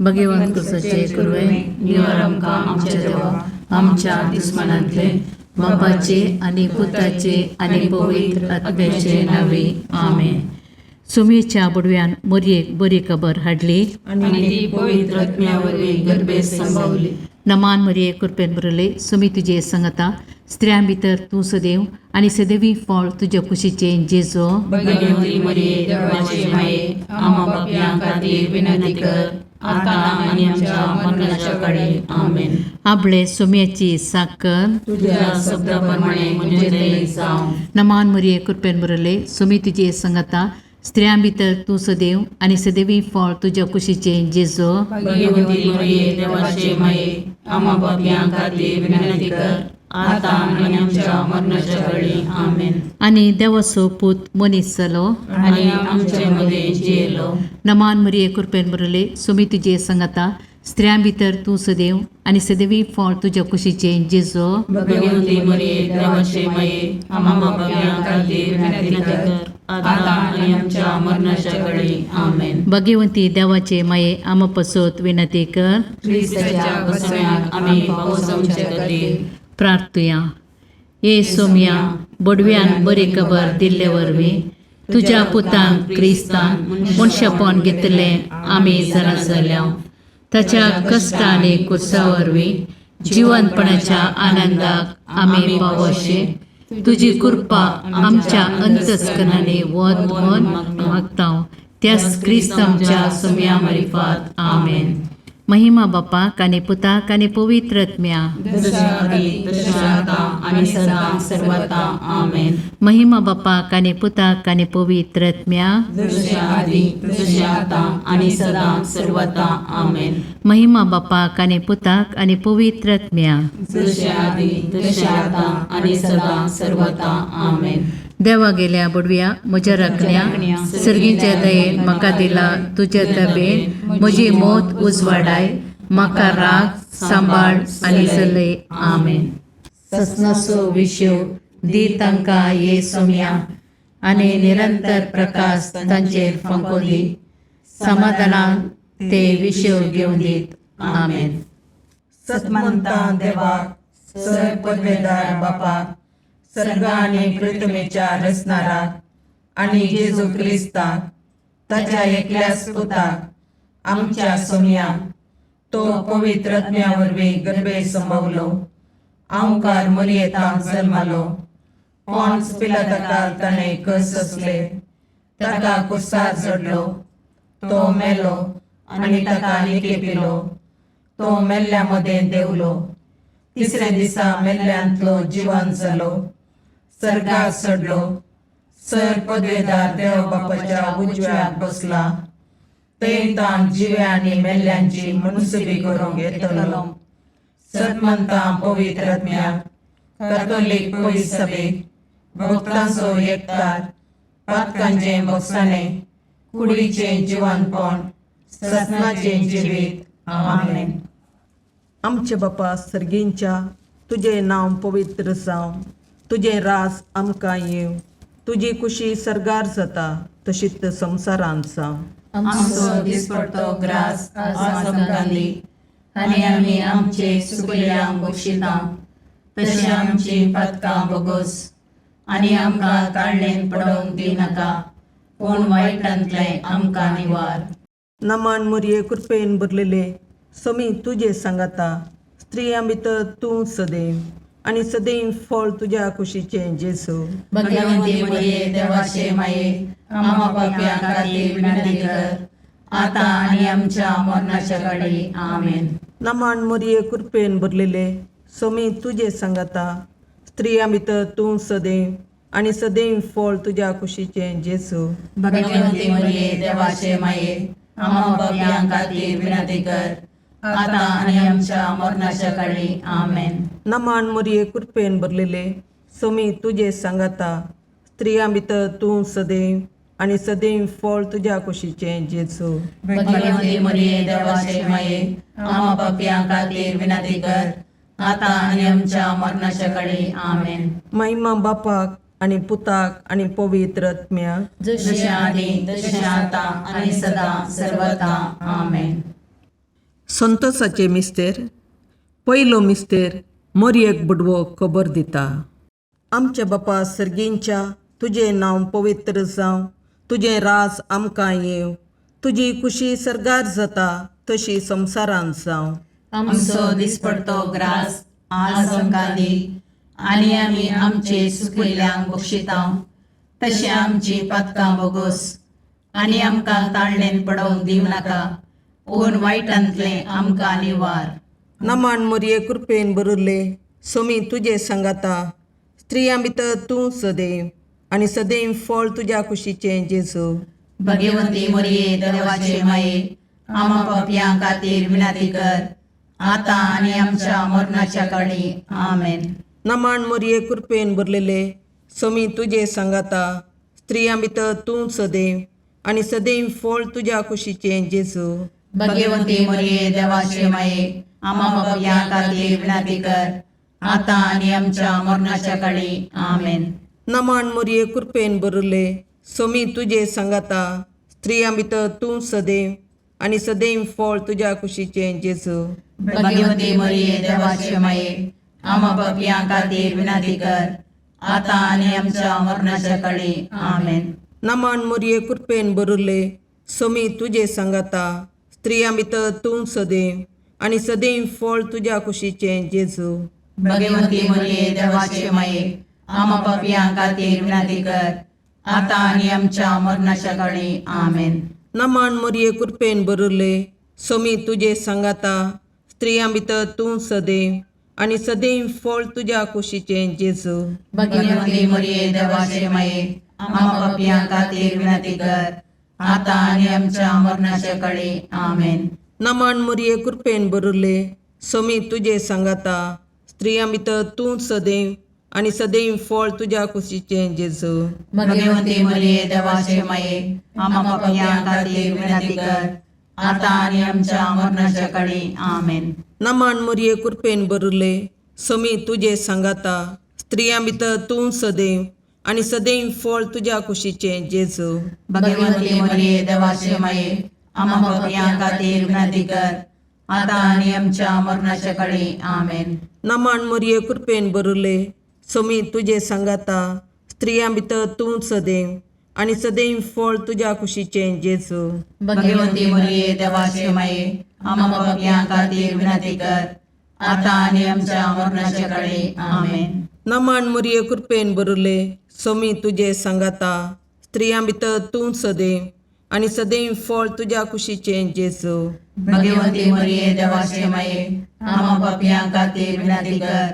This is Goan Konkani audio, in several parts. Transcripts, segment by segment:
भगवंत कुसाचे कुरवे निवार आमकां आमच्या देवा आमच्या दुस्मानांतले बापाचे आनी पुताचे आनी पवित्र आत्म्याचे नावे आमेन. सुमेच्या बुडव्यान मोरयेक बरी खबर हाडली आनी ती पवित्र आत्म्या वरवीं गर्भेत संभवली. नमान मरिये कृपेन भरले सुमी तुजे संगता स्त्रियां भितर तूं सदैव आनी सदैवी फळ तुज्या कुशीचें जेजो. भगवती मरिये देवाचे माये, आम्हा पापयां खातीर विनंती कर, आतां आनी आमच्या मरणाच्या काळी. आमेन. आपले सुम्याची साकर तुझ्या शब्दा प्रमाणे म्हजें थंय जावं. नमान मरिये कृपेन भरले सुमी तुजे संगता स्त्रियां भितर तूं सदैव आनी सदैवी फळ तुज्या कुशीचें जेजो. भगवती मरिये देवाचे माये, आम्हा पापयां खातीर विनंती कर, आतां आनी आमच्या मरणाच्या काळी. आमेन. आनी देवाचो पूत मनीस जालो आनी आमचे मदें जियेलो. नमान मरिये कृपेन भरले सुमी तुजे संगता स्त्रियां भितर तूं सदैव आनी सदैवी फळ तुज्या कुशीचें जेजो. भगवती मरिये देवाचे माये, आम्हा पापयां खातीर विनंती कर, आतां आनी आमच्या मरणाच्या काळी. आमेन. भगवंती देवाचे माये आमा पसत विनंती कर. क्रिस्ताच्या बसम्याक आमी पावसांचे खातीर. प्रार्थुया. ये सोम्या बोडव्यान बरी खबर दिल्ले वरवीं तुज्या पुतान क्रिस्तान मनशापण घेतलें आमी जाणा जाल्या. ताच्या कश्ट आनी कुर्सा वरवीं जिवनपणाच्या आनंदाक आमी पावोशे तुजी कृपा आमच्या अंतस्करणांनी वत म्हण मागता त्याच क्रिस्त आमच्या सोम्या मारिफात. आमेन. महिमा बापाक आनी पुताक आनी पवित्र आत्म्या. जशा आदी तशें आतां आनी सदां सर्वता. आमेन. महिमा बापाक आनी पुताक आनी पवित्र आत्म्या. जशें आदी तशें आतां आनी सदां सर्वता. आमेन. महिमा बापाक आनी पुताक आनी पवित्र आत्म्या. जशें आदी तशें आतां आनी सदां सर्वता. आमेन. देवा गेल्या बुडव्या म्हज्या राखण्या सर्गीच्या दयेन म्हाका दिला तुज्या तबेन म्हजी मोत उजवाडाय म्हाका राग सांबाळ आनी चलय. आमेन. ससनाचो विशय दी तांकां ये सोम्या आनी निरंतर प्रकाश तांचेर फांको दी समाधानान ते विशय घेवन दीत. आमेन. सतमंता देवाक सर पदवेदार बापाक सर्ग आनी पृथ्वीच्या रचणाराक आनी जेजू क्रिस्ताक ताच्या एकल्याच पुताक आमच्या सोमयाक तो पवित्र आत्म्या वरवीं गर्भे संभवलो आंवकार मरियेतांत जल्मालो पॉन्स पिलाताकाल ताणें कस सोंसले ताका कुर्सार चडलो तो मेलो आनी ताका निकेपिलो तो मेल्ल्या मदें देंवलो तिसऱ्या दिसा मेल्ल्यांतलो जिवन जालो सर्गार चडलो सर पदवेदार देव बापाच्या उजव्याक बसला थंय ताण जिव्या आनी मेल्ल्यांची मुनसुबी करूंक येतलो. सतमंता पवित्र आत्म्याक कॅथोलीक पवित्र सभेक भक्तांचो एकतार पातकांचें भोगसाणें कुडीचें जिवनपण ससनाचें जिवीत. आमेन. आमचे बापा सर्गींच्या तुजें नांव पवित्र जावं तुजें राज आमकां येवं तुजी कुशी सर्गार जाता तशीच संवसारांत जावं. आमचो दिसपडतो ग्रास आज आमकां दी आनी आमी आमचे सुकल्यांक बक्षिता तशें आमची पातकां बोगोस आनी आमकां ताळणेन पडोवंक दिनाका पूण वायटांतलें आमकां निवार. नमान मुरये कृपेन भरलेले समी तुजे सांगाता स्त्रियां भितर तूं सदैव आनी सदैव फळ तुज्या कुशीचें जेजू. भगवंती मरिये देवाचे माये, आम्हा पापयां खातीर विनंती कर, आतां आनी आमच्या मरणाच्या काळी. आमेन. नमान मुरये कृपेन भरलेले समी तुजे सांगाता स्त्रियां भितर तूं सदैव आनी सदैव फळ तुज्या कुशीचें जेजू. भगवंती मरिये देवाचे माये, आम्हा पापयां खातीर विनंती कर, आतां आनी आमच्या मरणाच्या काळी. आमेन. नमान मुरये कृपेन भरलेले समी तुजे सांगाता स्त्रियां भितर तूं सदैव आनी सदैव फळ तुज्या कुशीचें जेजू. भगवंती मरिये देवाचे माये, आम्हा पापयां खातीर विनंती कर, आतां आनी आमच्या मरणाच्या काळी. आमेन. महिमा बापाक आनी पुताक आनी पवित्र आत्म्याक. जशें आदी तशें आतां आनी सदां सर्वता. आमेन. संतोषाचे मिस्तेर. पयलो मिस्तेर मोरयेक बुडवो खबर दिता. आमच्या बापा सर्गींच्या, तुजें नांव पवित्र जावं, तुजें राज आमकां येवं, तुजी खुशी सर्गार जाता तशी संवसारांत जावं. आमचो दिसपडतो ग्रास आज आमकां दी आनी आमी आमचे सुकिल्ल्यांक बक्षितांव तशें आमची पातकां बोगोस आनी आमकां ताळणेन पडोवंक दिवं नाका पूण वायटांतलें आमकां निवार. नमान मोरये कृपेन बरुल्ले, सोमी तुजे सांगाता, स्त्रियां भितर तूं सदैव आनी सदैव फळ तुज्या कुशीचें जेजू. भगवती मोरये देवाचे माये, आमा पापयां खातीर विनंती कर आतां आनी आमच्या मरणाच्या काळी. आमेन. नमान मोरये कृपेन भरलेले, सोमी तुजे सांगाता, स्त्रियां भितर तूं सदैव आनी सदैव फळ तुज्या कुशीचें जेजू. भगवती मोरये देवाचे माये, आमा पापयां खातीर विनंती कर आतां आनी आमच्या मरणाच्या काळी. आमेन. नमान मोरये कृपेन भरले, सोमी तुजे सांगाता, स्त्रियां भितर तूं सदैव आनी सदैव फळ तुज्या कुशीचें जेजू. भगवती मोरये देवाचे माये, आमा पापयां खातीर विनंती कर आतां आनी आमच्या मरणाच्या काळी. आमेन. नमान मोरये कृपेन भरले, सोमी तुजे सांगाता, स्त्रियां भितर तूं सदैव आनी सदैव फळ तुज्या कुशीचें जेजू. भगवती मोरये देवाचे माये, आमा पापयां खातीर विनंती कर आतां आनी आमच्या मरणाच्या काळी. आमेन. नमान मोरये कृपेन भरले, सोमी तुजे सांगाता, स्त्रियां भितर तूं सदैव आनी सदैव फळ तुज्या कुशीचें जेजू. भगवती मोरये देवाचे माये, आमा पापयां खातीर विनंती कर आतां आनी आमच्या मरणाच्या काळी. आमेन. नमान मोरये कृपेन भरले, सोमी तुजे सांगाता, स्त्रियां भितर तूं सदैव आनी सदैव फळ तुज्या कुशीचें जेजू. भगवती मोरये देवाचे माये, आमा पापयां खातीर विनंती कर आतां आनी आमच्या मरणाच्या काळी. आमेन. नमान मोरये कृपेन भरले, सोमी तुजे सांगाता, स्त्रियां भितर तूं सदैव आनी सदैव फळ तुज्या कुशीचें जेजू. भगवती मोरये देवाचे माये, आमा पापयां खातीर विनंती कर आतां आनी आमच्या मरणाच्या काळी. आमेन. नमान मोरये कृपेन भरले, सोमी तुजे सांगाता, स्त्रियां भितर तूं सदैव आनी सदैव फळ तुज्या कुशीचें जेजू. भगवती मोरये देवाचे माये, आमा पापयां खातीर विनंती कर आतां आनी आमच्या मरणाच्या काळी. आमेन. नमान मोरये कृपेन भरले, सोमी तुजे सांगाता, स्त्रियां भितर तूं सदैव आनी सदैव फळ तुज्या कुशीचें जेजू. भगवती मोरये देवाचे माये, आमा पापयां खातीर विनंती कर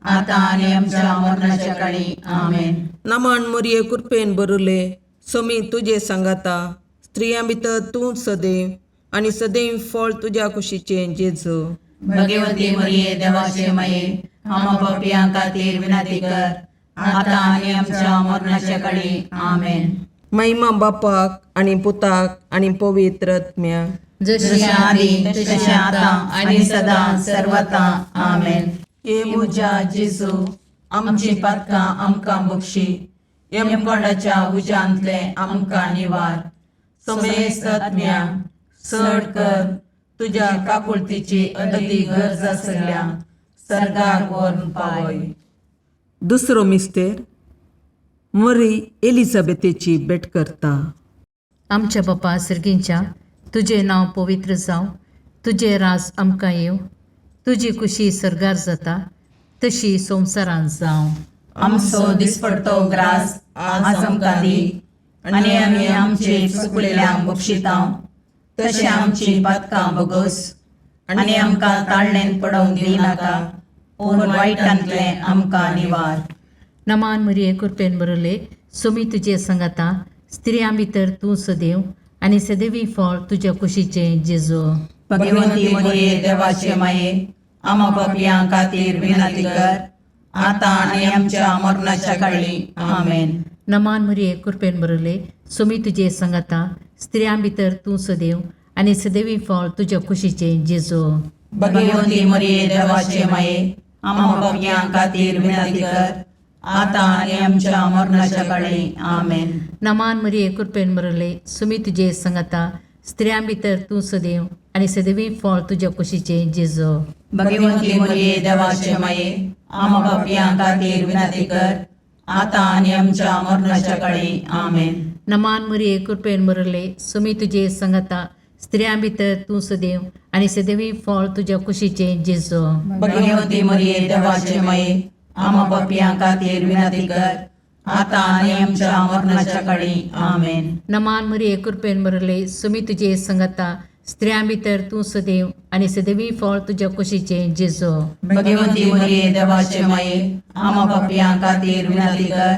आतां आनी आमच्या मरणाच्या काळी. आमेन. नमान मोरये कृपेन भरले, सोमी तुजे सांगाता, स्त्रियां भितर तूं सदैव आनी सदैव फळ तुज्या कुशीचें जेजू. भगवती मोरये देवाचे माये, आमा पापयां खातीर विनंती कर आतां आनी आमच्या मरणाच्या काळी. आमेन. महिमा बापाक आनी पुताक आनी पवित्र आत्म्याक, जशी जशें आदी तशें आतां आनी सदां सर्वता. आमेन. हे म्हज्या जेजू, आमची पातकां आमकां बक्षी, यमकोंडाच्या उज्यांतलें आमकां निवार, समेस्त आत्म्या चड कर तुज्या काकुळतीची अदती गरज आसल्या सर्गाक व्हरून पावय. दुसरो मिस्तेर मरी एलिझाबेथेची भेट करता. आमच्या बापा सर्गींच्या, तुजें नांव पवित्र जावं, तुजें राज आमकां येवं, तुजी खुशी सर्गार जाता तशी संवसारांत जावं. आमचो दिसपडतो ग्रास आज आमकां दी आनी आमी आमचे चुकलेल्यांक बक्षितांव तशें आमची पातकां बोगोस आनी आमकां ताळणेन पडोवंक दिवं नाका पूण वायटांतलें आमकां निवार. नमान मरिये कृपेन बरले, सोमी तुजे संगाता, स्त्रियां भितर तूं सदैव आनी सदैवी फळ तुज्या कुशीचें जेजू. भगवंती मोरये देवाचे माये, आमा पापयां खातीर विनंती कर आतां आनी आमच्या मरणाच्या काळी. आमेन. नमान मरिये कृपेन बरले, सोमी तुजे संगाता, स्त्रियां भितर तूं सदैव आनी सदैवी फळ तुज्या कुशीचें जेजू. भगवंती मोरये देवाचे माये, आमा पापयां खातीर विनंती कर आतां आनी आमच्या मरणाच्या काळी. आमेन. नमान मरिये कृपेन बरले, सोमी तुजे संगाता, स्त्रियां भितर तूं सदैव आनी सदवी फळ तुज्या कुशीचें जेजू. भगवंती मरिये देवाचे माये, आमा पापयां खातीर विनंती कर, आतां आनी आमच्या मरणाच्या काळी. आमेन. नमान मरिये, कृपेन भरले, सुमी तुजे संगता, स्त्रियां भितर तूं सदैव आनी सदैवी फळ तुज्या कुशीचें जेजू. भगवंती मरिये देवाचे माये, आमा पापयां खातीर विनंती कर, आतां आनी आमच्या मरणाच्या काळी. आमेन. नमान मरिये, कृपेन भरले, सुमी तुजे संगता, स्त्रियां भितर तूं सदैव आनी सदैवी फळ तुज्या कुशीचें जेजू. भगवंती मरिये देवाचे माये, आमा पापयां खातीर विनंती कर,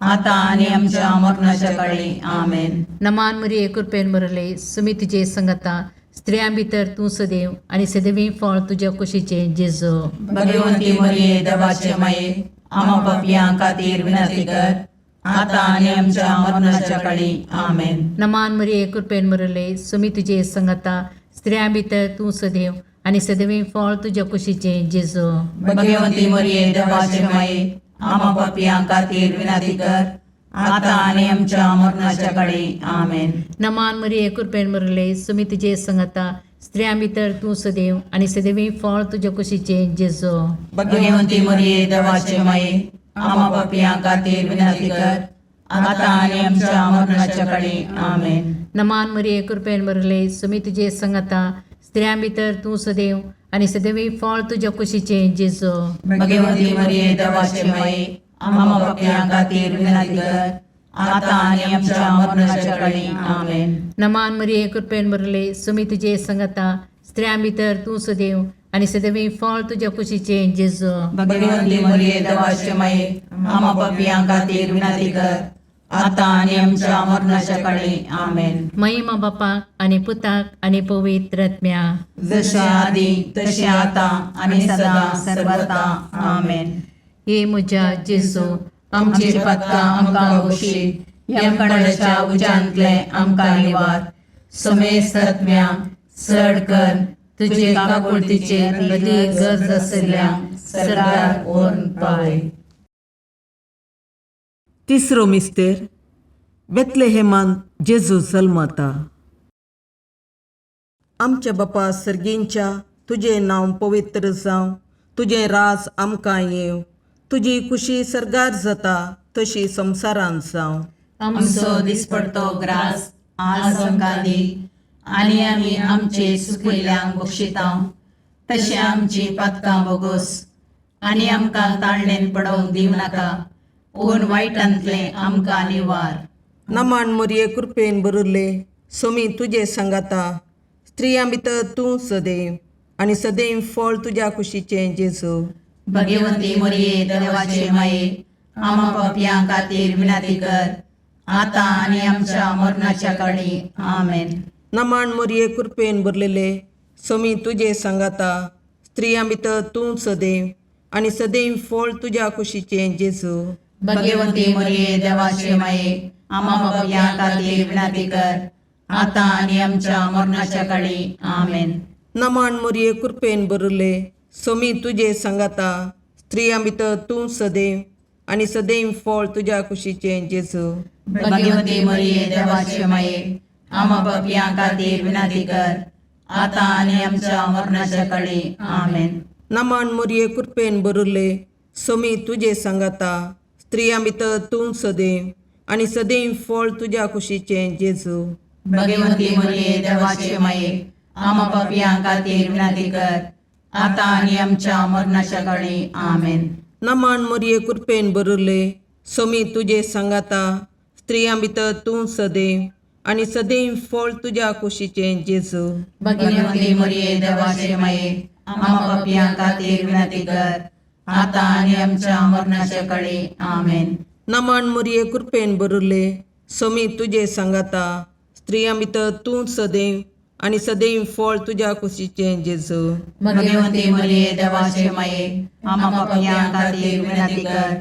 आतां आनी आमच्या मरणाच्या काळी. आमेन. नमान मरिये, कृपेन भरले, सुमी तुजे संगता, स्त्रियां भितर तूं सदैव आनी सदैवी फळ तुज्या कुशीचें जेजू. भगवंती मरिये देवाचे माये, आमा पापयां खातीर विनंती कर, आतां आनी आमच्या मरणाच्या काळी. आमेन. नमान मरिये, कृपेन भरले, सुमी तुजे संगता, स्त्रियां भितर तूं सदैव आनी सदैवी फळ तुज्या कुशीचें जेजू. भगवंती मरिये देवाचे माये, आमा पापयां खातीर विनंती कर, आतां आनी आमच्या मरणाच्या काळी. आमेन. नमान मरिये, कृपेन भरले, सुमी तुजे संगता, स्त्रियां भितर तूं सदैव आनी सदैवी फळ तुज्या कुशीचें जेजू. भगवंती मरिये देवाचे माये, आमा पापयां खातीर विनंती कर, आतां आनी आमच्या मरणाच्या काळी. आमेन. नमान मरिये, कृपेन भरले, सुमी तुजे संगता, स्त्रियां भितर तूं सदैव आनी सदैवी फळ तुज्या कुशीचें जेजू. भगवंती मरिये देवाचे माये, आमा पापयां खातीर विनंती कर, आतां आनी आमच्या मरणाच्या काळी. आमेन. नमान मरिये, कृपेन भरले, सुमी तुजे संगता, स्त्रियां भितर तूं सदैव आनी सदैवी फळ तुज्या कुशीचें जेजू. भगवंती मरिये देवाचे माये, आमा पापयां खातीर विनंती कर, आतां आनी आमच्या मरणाच्या काळी. आमेन. महिमा बापाक आनी पुताक आनी पवित्र आत्म्या. जशे आदी तशें आतां आनी सदां सर्वता. आमेन. हे म्हज्या जेजू, आमची पातकां आमकां बक्षी, यमकणाच्या उज्यांतले आमकां निवार, समेस्त आत्म्या चड कर तुजे काकुळतीचे अदीक गरज आशिल्ल्या सरकार व्हरून पावय. तिसरो मिस्तेर, बेतलेहेमान जेजू जल्मता. आमच्या बापा सर्गींच्या, तुजें नांव पवित्र जावं, तुजें राज आमकां येवं, तुजी खुशी सर्गार जाता तशी संवसारांत जावं. आमचो दिसपडतो ग्रास आज आमकां दी, आनी आमी आमचे सुकिल्ल्यांक बक्षिता, तशें आमची पातकां बोगोस, आनी आमकां ताळणेन पडोवंक दिवं नाका, पूण वायटांतलें आमकां निवार. नमान मरिये, कृपेन भरिल्ले, सोमी तुजे सांगाता, स्त्रियां भितर तूं सदैव आनी सदैव फळ तुज्या कुशीचें जेजू. भगवंती मरिये देवाचे माये, आमा पापयां खातीर विनंती कर, आतां आनी आमच्या मरणाच्या काळी. आमेन. नमान मरिये, कृपेन भरलेले, सोमी तुजे सांगाता, स्त्रियां भितर तूं सदैव आनी सदैव फळ तुज्या कुशीचें जेजू. भगवंती मरिये देवाचे माये, आमा पापयां खातीर विनंती कर, आतां आनी आमच्या मरणाच्या काळी. आमेन. नमान मरिये, कृपेन भरिल्ले, सोमी तुजे सांगाता, स्त्रियां भितर तूं सदैव आनी सदैव फळ तुज्या कुशीचें जेजू. भगवंती मरिये देवाचे माये, आमा पापयां खातीर विनंती कर, आतां आनी आमच्या मरणाच्या काळी. आमेन. नमान मरिये, कृपेन भरिल्ले, सोमी तुजे सांगाता, स्त्रियां भितर तूं सदैव आनी सदैव फळ तुज्या कुशीचें जेजू. भगवंती मरिये देवाचे माये, आमा पापयां खातीर विनंती कर, आतां आनी आमच्या मरणाच्या काळी. आमेन. नमान मरिये, कृपेन भरिल्ले, सोमी तुजे सांगाता, स्त्रियां भितर तूं सदैव आनी सदैव फळ तुज्या कुशीचें जेजू. भगवंती मरिये देवाचे माये, आमा पापयां खातीर विनंती कर, आतां आनी आमच्या मरणाच्या काळी. आमेन. नमान मरिये, कृपेन भरिल्ले, सोमी तुजे सांगाता, स्त्रियां भितर तूं सदैव आनी सदैव फळ तुज्या कुशीचें जेजू. भगवंती मरिये देवाचे माये, आमा पापयां खातीर विनंती कर,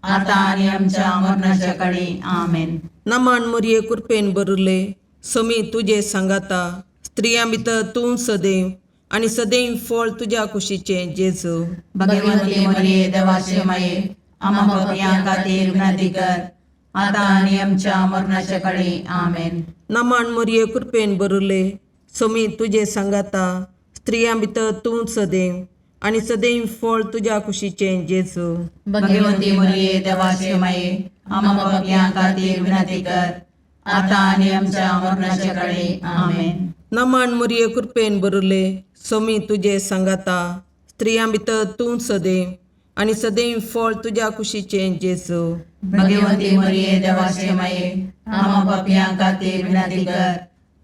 आतां आनी आमच्या मरणाच्या काळी. आमेन. नमान मरिये, कृपेन भरिल्ले, सोमी तुजे सांगाता, स्त्रियां भितर तूं सदैव आनी सदैव फळ तुज्या कुशीचें जेजू. भगवंती मरिये देवाचे माये, आमा पापयां खातीर विनंती कर, आतां आनी आमच्या मरणाच्या काळी. आमेन. नमान मरिये, कृपेन भरिल्ले, सोमी तुजे सांगाता स्त्रियां भितर तूं सदैव आनी सदैव फळ तुज्या कुशीचें जेजू. भगवती मरिये देवाचे माये, आम्हा पापयां खातीर विनंती कर, आता आनी आमच्या मरणाच्या काळी. आमेन. नमन मुरये कृपेन बरुले सोमी तुजे सांगाता स्त्रियां भितर तूं सदैव आनी सदैव फळ तुज्या कुशीचें जेजू. भगवती मरिये देवाचे माये, आम्हा पापयां खातीर विनंती कर,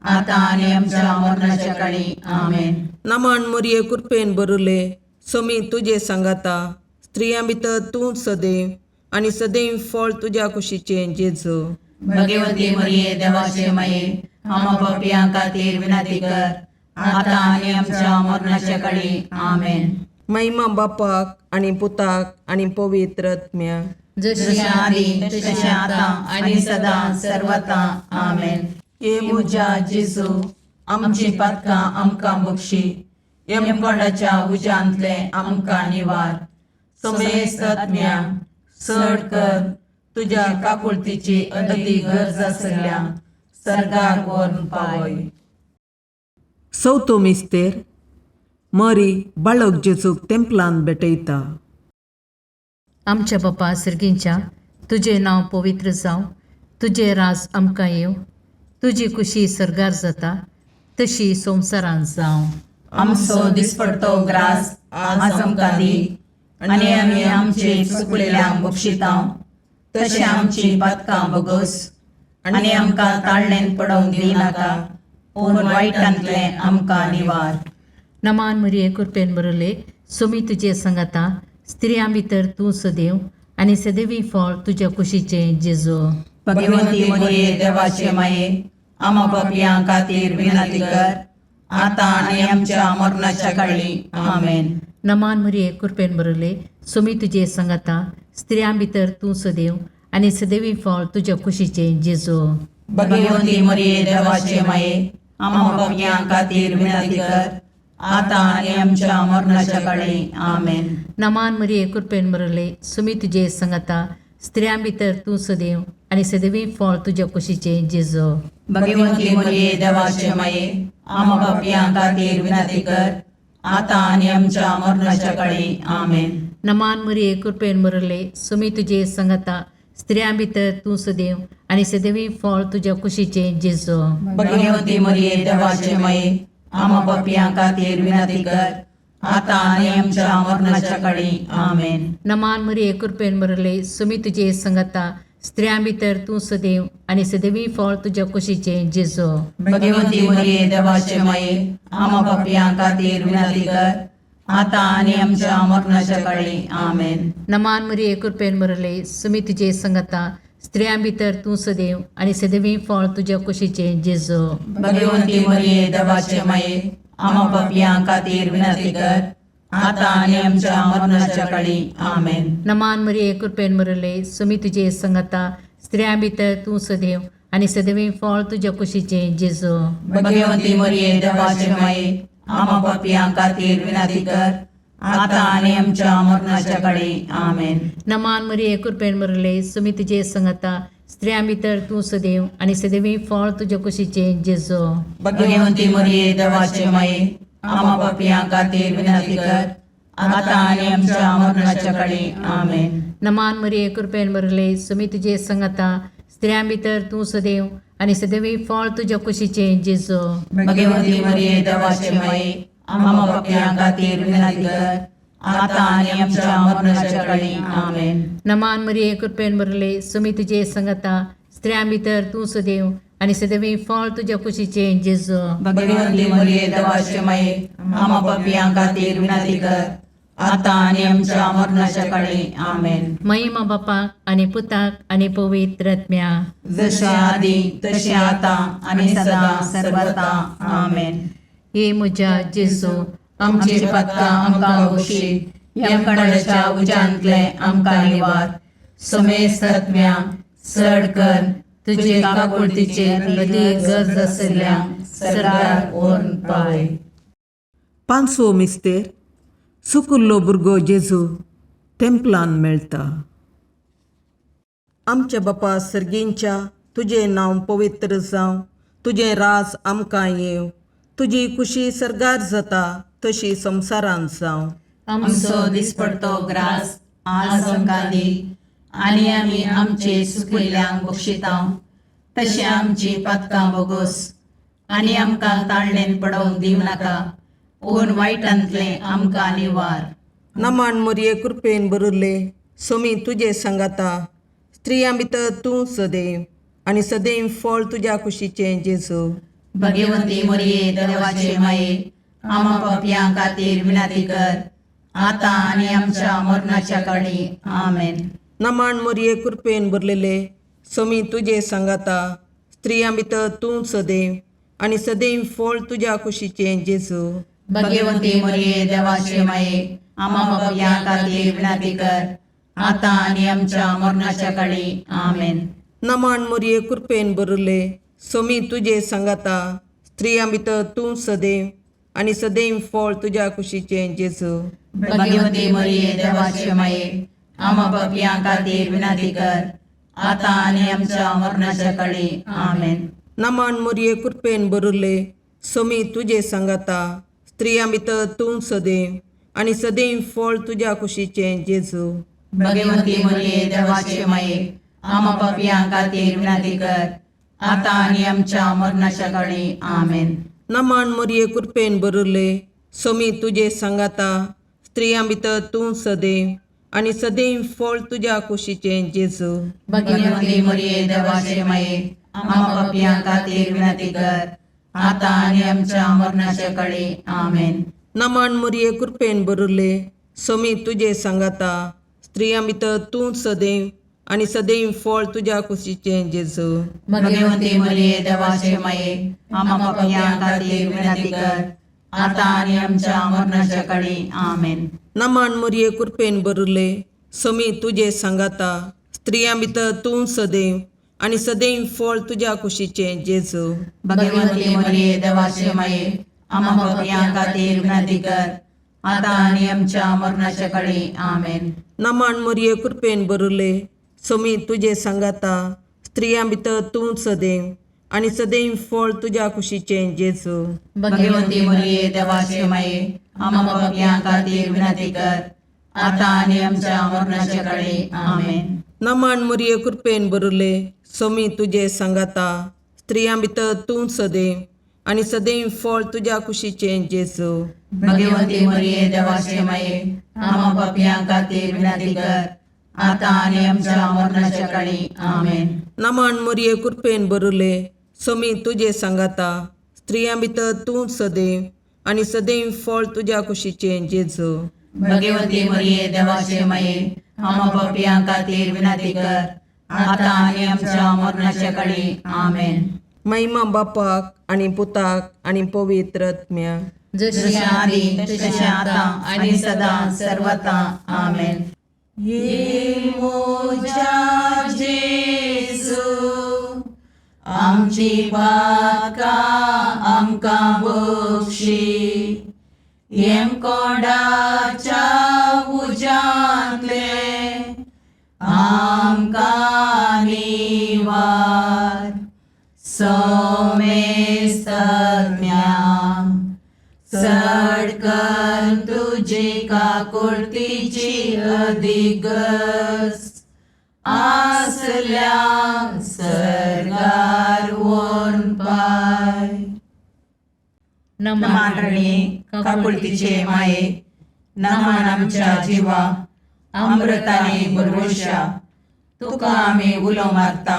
आता आनी आमच्या मरणाच्या काळी. आमेन. नमन मुरये कृपेन बरुले सोमी तुजे सांगाता स्त्रियां भितर तूं सदैव आनी सदैव फळ तुज्या कुशीचें जेजू. भगवती मरिये देवाचे माये, आम्हा पापयां खातीर विनंती कर, आता आनी आमच्या मरणाच्या काळी. आमेन. महिमा बापाक आनी पुताक आनी पवित्र आत्म्याक. जशी जशें आदी तशें आतां आनी सदां सर्वता. आमेन. हे म्हज्या जेजू, आमची पातकां आमकां बक्षी, यमकोंडाच्या उज्यांतले आमकां निवार, समेस्त आत्म्या चड कर तुज्या काकुळतीची अदी गरज आसल्या सर्गार व्हरून पावय. चवथो मिस्तेर मरी बाळक जेजूक तेंपलान भेटयता. आमच्या बापा सर्गींच्या, तुजें नांव पवित्र जावं, तुजें राज आमकां येवं, तुजी कुशी सर्गार जाता तशी संवसारांत जावं. आमचो दिसपडतो ग्रास आज आमकां दी, आनी आमी आमचे चुकलेल्यांक बक्षितां तशें आमची पातकां बगस, आनी आमकां ताळणेन पडोवंक दिनाका, पूण वायटांतलें आमकां निवार. नमान मरिये कृपेन बरले सुमी तुजे सांगाता स्त्रियां भितर तूं सदैव आनी सदैवी फळ तुज्या कुशीचें जेजू. भगवती मरिये देवाचे माये, आमा पापयां खातीर विनंती कर, आतां आनी आमच्या मरणाच्या काळी. आमेन. नमान मरिये कृपेन बरले सुमी तुजे सांगाता स्त्रियां भितर तूं सदैव आनी सदैवी फळ तुज्या कुशीचें जेजू. भगवती मरिये देवाचे माये, आमा पापयां खातीर विनंती कर, आतां आनी आमच्या मरणाच्या काळी. आमेन. नमान मरिये कृपेन बरले सुमी तुजे सांगाता स्त्रियां भितर तूं सदैव आनी सदैवी फळ तुज्या कुशीचें जेजू. भगवती मरिये देवाचे माये, आमा पापयां खातीर विनंती कर, आतां आनी आमच्या मरणाच्या काळी. आमेन. नमान मरिये कृपेन बरले सुमी तुजे सांगाता स्त्रियां भितर तूं सदैव आनी सदैवी फळ तुज्या कुशीचें जेजू. भगवती मरिये देवाचे माये, आमा पापयां खातीर विनंती कर, आतां आनी आमच्या मरणाच्या काळी. आमेन. नमान मरिये कृपेन बरले सुमी तुजे सांगाता स्त्रियां भितर तूं सदैव आनी सदैवी फळ तुज्या कुशीचें जेजू. भगवती मरिये देवाचे माये, आमा पापयां खातीर विनंती कर, आतां आनी आमच्या मरणाच्या काळी. आमेन. नमान मरिये कृपेन बरले सुमी तुजे सांगाता स्त्रियां भितर तूं सदैव आनी सदैवी फळ तुज्या कुशीचें जेजू. भगवती मरिये देवाचे माये, आमा पापयां खातीर विनंती कर, आतां आनी आमच्या मरणाच्या काळी. आमेन. नमान मरिये कृपेन बरले सुमी तुजे सांगाता स्त्रियां भितर तूं सदैव आनी सदैवी फळ तुज्या कुशीचें जेजू. भगवती मरिये देवाचे माये, आमा पापयां खातीर विनंती कर, आतां आनी आमच्या मरणाच्या काळी. आमेन. नमान मरिये कृपेन बरले सुमी तुजे सांगाता स्त्रियां भितर तूं सदैव आनी सदैवी फळ तुज्या कुशीचें जेजू. भगवती मरिये देवाचे माये, आमा पापयां खातीर विनंती कर, आतां आनी आमच्या मरणाच्या काळी. आमेन. नमान मरिये कृपेन बरले सुमी तुजे सांगाता स्त्रियां भितर तूं सदैव आनी सदैवी फळ तुज्या कुशीचें जेजू. भगवती मरिये देवाचे माये, आमा पापयां खातीर विनंती कर, आतां आनी आमच्या मरणाच्या काळी. आमेन. नमान मरिये कृपेन बरले सुमी तुजे सांगाता स्त्रियां भितर तूं सदैव आनी सदैवी फळ तुज्या कुशीचें जेजू. भगवती मरिये देवाचे माये, आमा पापयां खातीर विनंती कर, आतां आनी आमच्या मरणाच्या काळी. आमेन. महिमा बापाक आनी पुताक आनी पवित्र आत्म्या. जशें आदी तशें आतां आनी सदां सर्वता. आमेन. हे म्हज्या जेजू, आमची पातकां आमकां बक्षी, यमकंडाच्या उज्यांतले आमकां निवार, समेस्त आत्म्या चड कर तुजे काकुळतीचे अदी गरज आशिल्ल्या सरकार व्हरून पावय. पांचवो मिस्तेर सुकुल्लो भुरगो जेजू तेंपलान मेळटा. आमच्या बापा सर्गींच्या, तुजें नांव पवित्र जावं, तुजें राज आमकां येवं, तुजी कुशी सर्गार जाता तशी संवसारांत जावं. आमचो दिसपडतो ग्रास आज आमकां दी आनी आमी आमचे सुकिल्ल्यांक बक्षिता तशें आमची पातकां बोगोस आनी आमकां ताळणेन पडोवंक दिवं नाका पूण वायटांतलें आमकां निवार. नमन मोरये कृपेन भरिल्ले सोमी तुजे सांगाता स्त्रियां भितर तूं सदैव आनी सदैव फळ तुज्या कुशीचें जेजू. भगवंती मोरये देवाचे माये आमा पापयां खातीर विनंती कर आतां आनी आमच्या मरणाच्या काळी. आमेन. नमन मोरये कृपेन भरलेले सोमी तुजे सांगाता स्त्रियां भितर तूं सदैव आनी सदैव फळ तुज्या कुशीचें जेजू. भगवंती मोरये देवाचे माये आमा पापयां खातीर विनंती कर आतां आनी आमच्या मरणाच्या काळी. आमेन. नमन मोरये कृपेन भरिल्ले सोमी तुजे सांगाता स्त्रियां भितर तूं सदैव आनी सदैव फळ तुज्या कुशीचें जेजू. भगवंती मोरये देवाचे माये आमा पापयां खातीर विनंती कर आतां आनी आमच्या मरणाच्या काळी. आमेन. नमन मोरये कृपेन भरिल्ले सोमी तुजे सांगाता स्त्रियां भितर तूं सदैव आनी सदैव फळ तुज्या कुशीचें जेजू. भगवंती मोरये देवाचे माये आमा पापयां खातीर विनंती कर आतां आनी आमच्या मरणाच्या काळी. आमेन. नमन मोरये कृपेन भरिल्ले सोमी तुजे सांगाता स्त्रियां भितर तूं सदैव आनी सदैव फळ तुज्या कुशीचें जेजू. भगवंती मोरये देवाचे माये आमा पापयां खातीर विनंती कर आतां आनी आमच्या मरणाच्या काळी. आमेन. नमन मोरये कृपेन भरिल्ले सोमी तुजे सांगाता स्त्रियां भितर तूं सदैव आनी सदैव फळ तुज्या कुशीचें जेजू. भगवंती मोरये देवाचे माये आमा पापयां खातीर विनंती कर आतां आनी आमच्या मरणाच्या काळी. आमेन. नमन मोरये कृपेन भरिल्ले सोमी तुजे सांगाता स्त्रियां भितर तूं सदैव आनी सदैव फळ तुज्या कुशीचें जेजू. भगवंती मोरये देवाचे माये आमा पापयां खातीर विनंती कर आतां आनी आमच्या मरणाच्या काळी. आमेन. नमन मोरये कृपेन भरिल्ले सोमी तुजे सांगाता स्त्रियां भितर तूं सदैव आनी सदैव फळ तुज्या कुशीचें जेजू. भगवंती मोरये देवाचे माये आमा पापयां खातीर विनंती कर आतां आनी आमच्या मरणाच्या काळी. आमेन. नमन मोरये कृपेन भरिल्ले सोमी तुजे सांगाता स्त्रियां भितर तूं सदैव आनी सदैव फळ तुज्या कुशीचें जेजू. भगवंती मोरये देवाचे माये आमा पापयां खातीर विनंती कर आतां आनी आमच्या मरणाच्या काळी. आमेन. नमन मोरये कृपेन भरिल्ले सोमी तुजे सांगाता स्त्रियां भितर तूं सदैव आनी सदैव फळ तुज्या कुशीचें जेजू. भगवंती मोरये देवाचे माये आमा पापयां खातीर विनंती कर आतां आनी आमच्या मरणाच्या काळी. आमेन. महिमा बापाक आनी पुताक आनी पवित्र आत्म्याक. जशी आदी तशें आतां आनी सदां सर्वता. आमेन. ये मोजा जेजू आमची पातकां आमकां बक्षी येमकोंडाच्या उज्यांतले आमकां निवार सोमेस्तज्ञा चड कर तुजी काकुळतीची अधिगस आसल्या सर्गार वोन पाय. नमान रणी काकुळतीचे माये नमान आमच्या जिवा अमृताने बरवशा तुका आमी उलो मारता.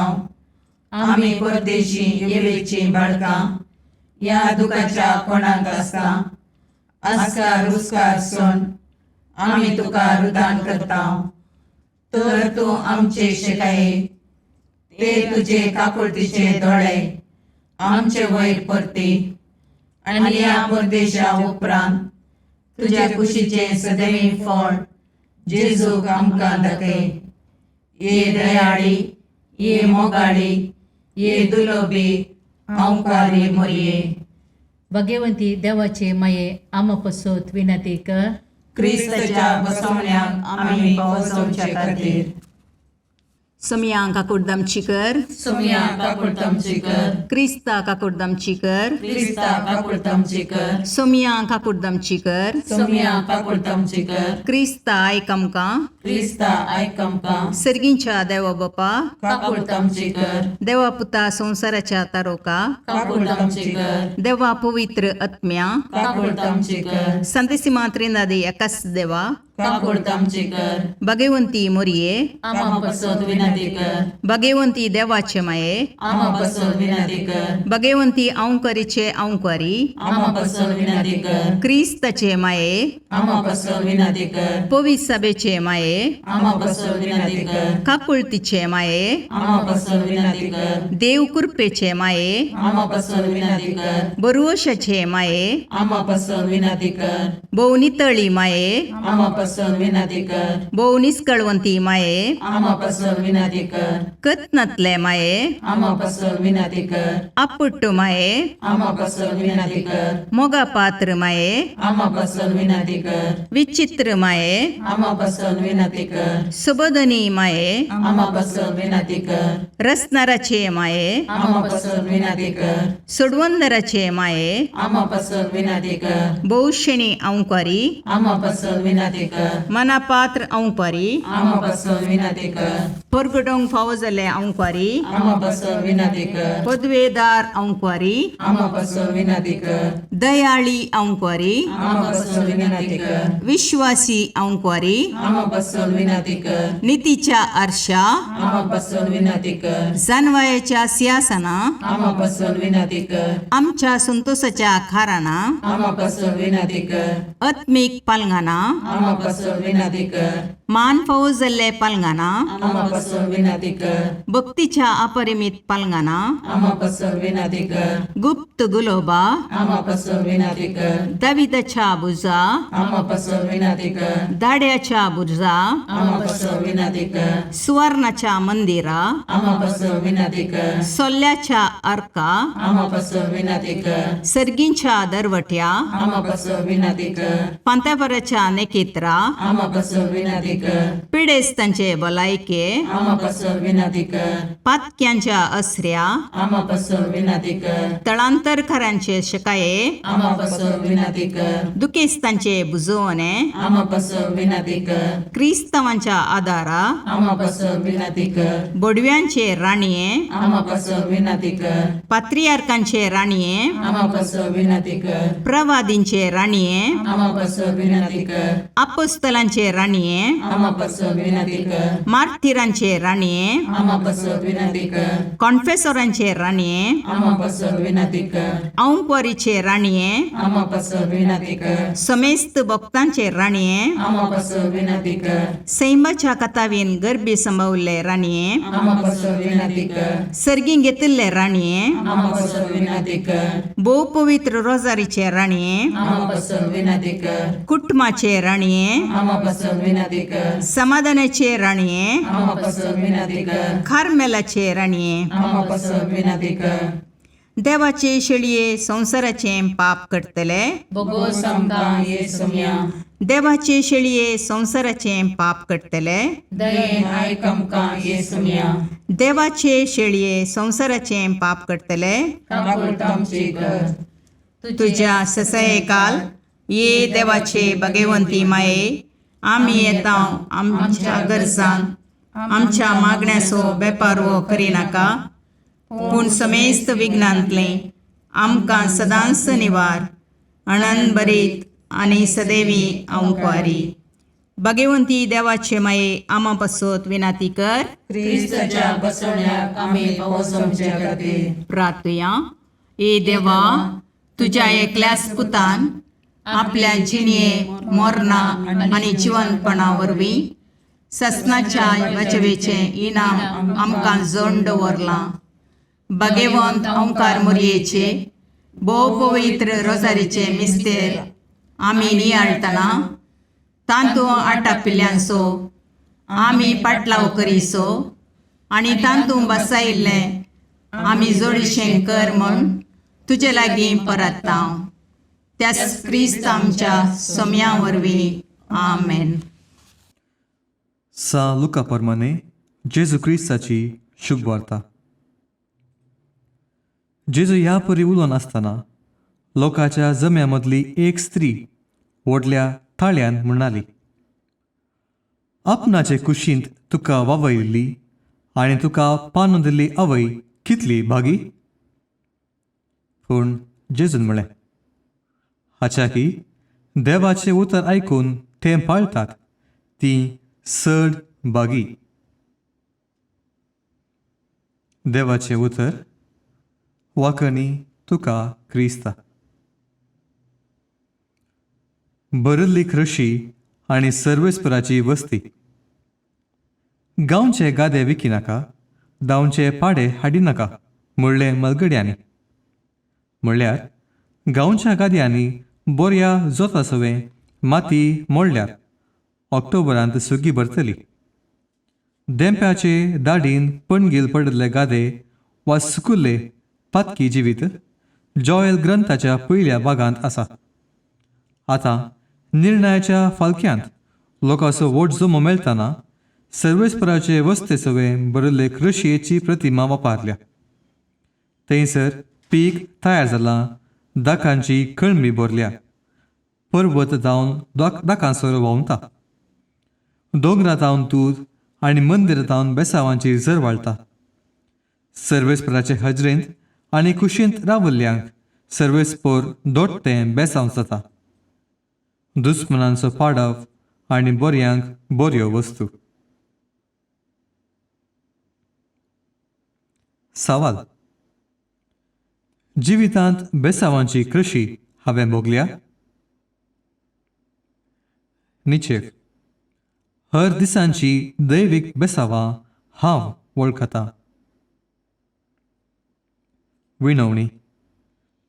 आमी परदेशी येवेची बाळकां ह्या दुखाच्या कोणाक आसता आस्कार रुस्कार सोन आमी तुका रुदान करता. तर तूं आमचे शिकाये ते तुजे काकुळतीचे दोळे आमचे वयर परती आनी ह्या परदेशा उपरांत तुज्या कुशीचें सदैव फळ जेजूक आमकां दाखय. ये दयाळी ये मोगाळी ये दुलोबी अंकारी मोरये. भगवंती देवाचे माये आमा पसत विनंती कर. क्रिस्ताच्या बसवण्याक आमी पावसवचे खातीर. सोमया काकुडदामची कर. सोमया काकुळतामची कर. क्रिस्ता काकुडदामची कर. क्रिस्ता काकुळतामची कर. सोमया काकुडदामची कर. सोमया काकुळतामची कर. क्रिस्ता आयक आमकां. क्रिस्ता आयक आमकां. सर्गींच्या देवा बापा, काकुळतामची कर. देवा पुता संवसाराच्या तारोका, काकुळतामची कर. देवा पवित्र आत्म्या, काकुळतामची कर. संतेसिमा त्रिनादी एकाच देवा, काकुळतामची कर. भगवंती मोरये, आमा पसत विनंती कर. भगवंती देवाचे माये, आमा पसत विनंती कर. भगवंती अंकरीचे अंकरी, आमा पसत विनंती कर. क्रिस्ताचे माये, आमा पसत विनंती कर. पवित्र सभेचे माये, आमा पसत विनंती कर. काकुळतीचे माये, आमा पसत विनंती कर. देव कृपेचे माये, आमा पसत विनंती कर. बरुवशाचे माये, आमा पसत विनंती कर. भोव नितळी माये, आमा पसत विनंती कर. भोव निस्कळवंती माये, आमा पसत विनंती कर. कत्नातले माये, आमा पसत विनंती कर. आपुट्ट माये, आमा पसत विनंती कर. मोगा पात्र माये, आमा पसत विनंती कर. विचित्र माये, आमा पसत विनंती कर. सुबोधनी माये, आमा पसत विनंती कर. रसनाराचे माये, आमा पसत विनंती कर. सोडवंदराचे माये, आमा पसत विनंती कर. भोवशेणी अंकारी, आमा पसत विनंती कर. मनापात्र अंकारी, आमा पसत विनंती कर. परगटोंक फावो जाल्ले अंकारी, आमा पसत विनंती कर. पदवेदार अंकारी, आमा पसत विनंती कर. दयाळी अंकारी, आमा पसत विनंती कर. विश्वासी अंकारी, आमा पसत विनंती कर. नितीच्या आरशा, आमा पसत विनंती कर. जानवायाच्या सिंहासना, आमा पसत विनंती कर. आमच्या संतोषाच्या खाराना, आमा पसत विनंती कर. आत्मीक पालंगाना, आमा पसत विनंती कर. मान फावो जाल्ले पालंगाना, आमा पसत विनंती कर. भक्तीच्या अपरिमित पालंगाना, आमा पसत विनंती कर. गुप्त गुलोबा, आमा पसत विनंती कर. दाविदाच्या बुजा, आमा पसत विनंती कर. दाड्याच्या बुजा, आमा पसत विनंती कर. सुवर्णाच्या मंदिरा, आमा पसत विनंती कर. सोल्ल्याच्या अर्का, आमा पसत विनंती कर. सर्गींच्या दरवट्या, आमा पसत विनंती कर. पांत्यापराच्या नेकेत्रा, आमा पसत विनंती कर. पिडेस्तांचे भलायके, आमा पसत विनंती कर. पातक्यांच्या असऱ्या, आमा पसत विनंती कर. तळांतरकारांचे शकाये, आमा पसत विनंती कर. दुखेस्तांचे बुजवणे, आमा पसत विनंती कर. क्रिस्तांवांच्या आदारा, आमा पसत विनंती कर. बोडव्यांचे राणये, आमा पसत विनंती कर. पात्रियार्कांचे राणये, आमा पसत विनंती कर. प्रवादींचे राणये, आमा पसत विनंती कर. अपोस्तलांचे राणये, आमा पसत विनंती कर. मार्थिरांचे राणये, आमा पसत विनंती कर. कॉन्फेसोरांचे राणये, आमा पसत विनंती कर. औंकवारीचे राणये, आमा पसत विनंती कर. समेस्त भक्तांचे राणये, आमा पसत विनंती कर. सैमाच्या कथावीन गर्भी संभवल्ले राणये, आमा पसत विनंती कर. सर्गीं घेतिल्ले राणये, आमा पसत विनंती कर. भोव पवित्र रोजारीचे राणये, आमा पसत विनंती कर. कुटुंबाचे राणये, आमा पसत विनंती कर. समाधानाचे राणये, आमा पसत विनंती कर. कार्मेलाचे राणये, आमा पसत विनंती कर. देवाचे शेळये संवसाराचें पाप करतले, बोगोस आमकां ये सोम्या. देवाचे शेळये संवसाराचें पाप करतले, दयेन आयक आमकां ये सोम्या. देवाचे शेळये संवसाराचें पाप करतले, काकुळतामची कर. तुज्या ससयकाल ये देवाचे भगवंती माये, आमी येता आमच्या गरजान आमच्या मागण्याचो बेपारवो करिनाका, पूण समेस्त विघ्नांतलें आमकां सदांच निवार अणन बरीत आनी सदैवी अंकवारी. भगवंती देवाचे माये आमा पासत विनाती कर. क्रिस्ताच्या बसवण्याक आमी पावस आमच्या खातीर. प्रार्थुया. ए देवा, तुज्या एकल्याच पुतान आपल्या जिणये मोरना आनी जिवनपणा वरवीं ससनाच्या बचवेचें इनाम आमकां जोड दवरलां. भगवंत ओंकार मोरयेचे भोव पवित्र रोजारीचे मिस्तेर आमी नियाळटना तांतू आटापिल्ल्यांचो आमी पाटलाव करीसो आनी तांतू बसायिल्लें आमी जोडीशें कर म्हूण तुजे लागीं परत्ता, त्याच क्रिस्त आमच्या सोम्या वरवीं. आमेन. सा लुका परमाने जेजू क्रिस्ताची शुभ वार्ता. जेजू ह्या परी उलोवन आसतना लोकांच्या जम्या मदली एक स्त्री व्हडल्या थाळ्यान म्हणाली, आपणाचे कुशींत तुका वावयिल्ली आनी तुका पानून दिल्ली आवय कितली भागी. पूण जेजून म्हळें, हाच्या की देवाचें उतर आयकून तें पाळटात तीं चड भागी. देवाचें उतर. वाकणी तुका क्रिस्ता. बरल्ली कृशी आनी सर्वेस्पराची वस्ती. गांवचे गादे विकी नाका, धांवचे पाडे हाडिनाका म्हणलें मलगड्यांनी. म्हणल्यार गांवच्या गाद्यांनी बोरया जोता सवें माती मोडल्यार ऑक्टोबरांत सुगी भरतली. देंप्याचे दाडीन पणगील पडिल्ले गादे वा सुकुल्ले पातकी जिवीत जॉयल ग्रंथाच्या पयल्या भागांत आसा. आतां निर्णयाच्या फालक्यांत लोकांचो वोट जमो मेळटना सर्वेस्पराचे वस्ते सवें बरयल्ले कृशयेची प्रतिमा वापरल्या. थंयसर पीक तयार जालां, दाकांची कळंबी भरल्या, पर्वत जावन दाकांसर व्हांवता, दोंगरा जावन दूद आनी मंदिरां जावन बेसावांची झर वाळटा. सर्वेस्पराचे हजरेंत आनी कुशींत रावल्ल्यांक सर्वेस्पोर दोट्टें बेसांव जाता. दुस्मनांचो पाडव आनी बोरयांक बऱ्यो वस्तू. सवाल. जिवितांत बेसावांची कृशी हांवें भोगल्या. निचेव. हर दिसांची दैवीक बेसावां हांव वळखतां. विनवणी.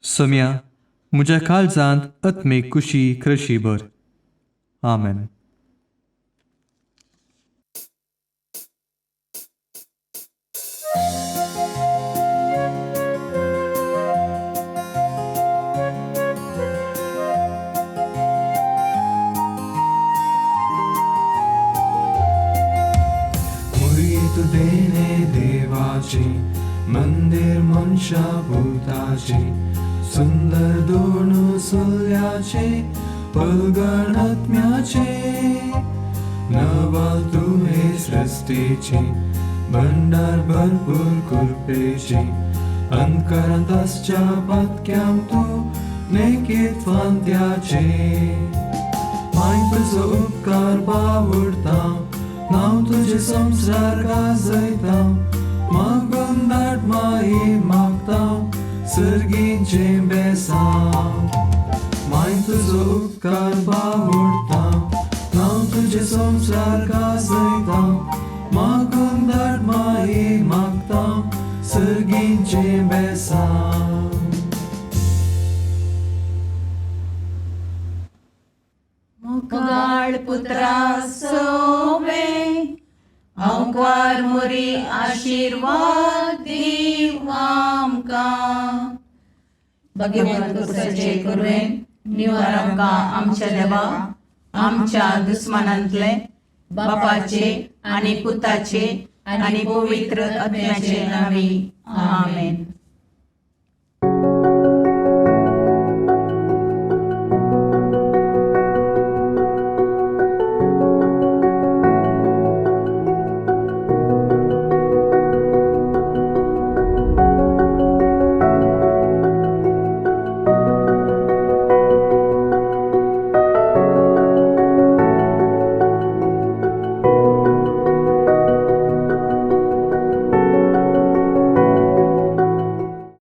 सोम्या, म्हज्या काळजांत आत्मीक कुशी कृशी भर. आमेन. मुरीत देणे देवाचे मंदिर मनशा भूताचे सुंदर दोन सुल्याचे पलगणात्म्याचे नवाल तुहे सृष्टीचे भंडार भरपूर कृपेचे अंतकरांत आसच्या पातक्यांक तूं नेकीत फांत्याचे माय तुजो उपकार बावडता नांव तुजें संवसार गाजयता मागून धाड माई मागता सर्गीचें बेसांव माय तुजो उपकार बावडता नांव तुजें संवसार गाजयता मागून धाड माई मागता सर्गीचें बेसांव. मुगाळ पुत्रा सोवे अंकार मुरी आशीर्वाद दीव आमकां. भगवंत कुसाचे कुरवेन निवर आमकां आमच्या देवा आमच्या दुस्मानांतले बापाचे आनी पुताचे आनी पवित्र आत्म्याचे नांवी. आमेन.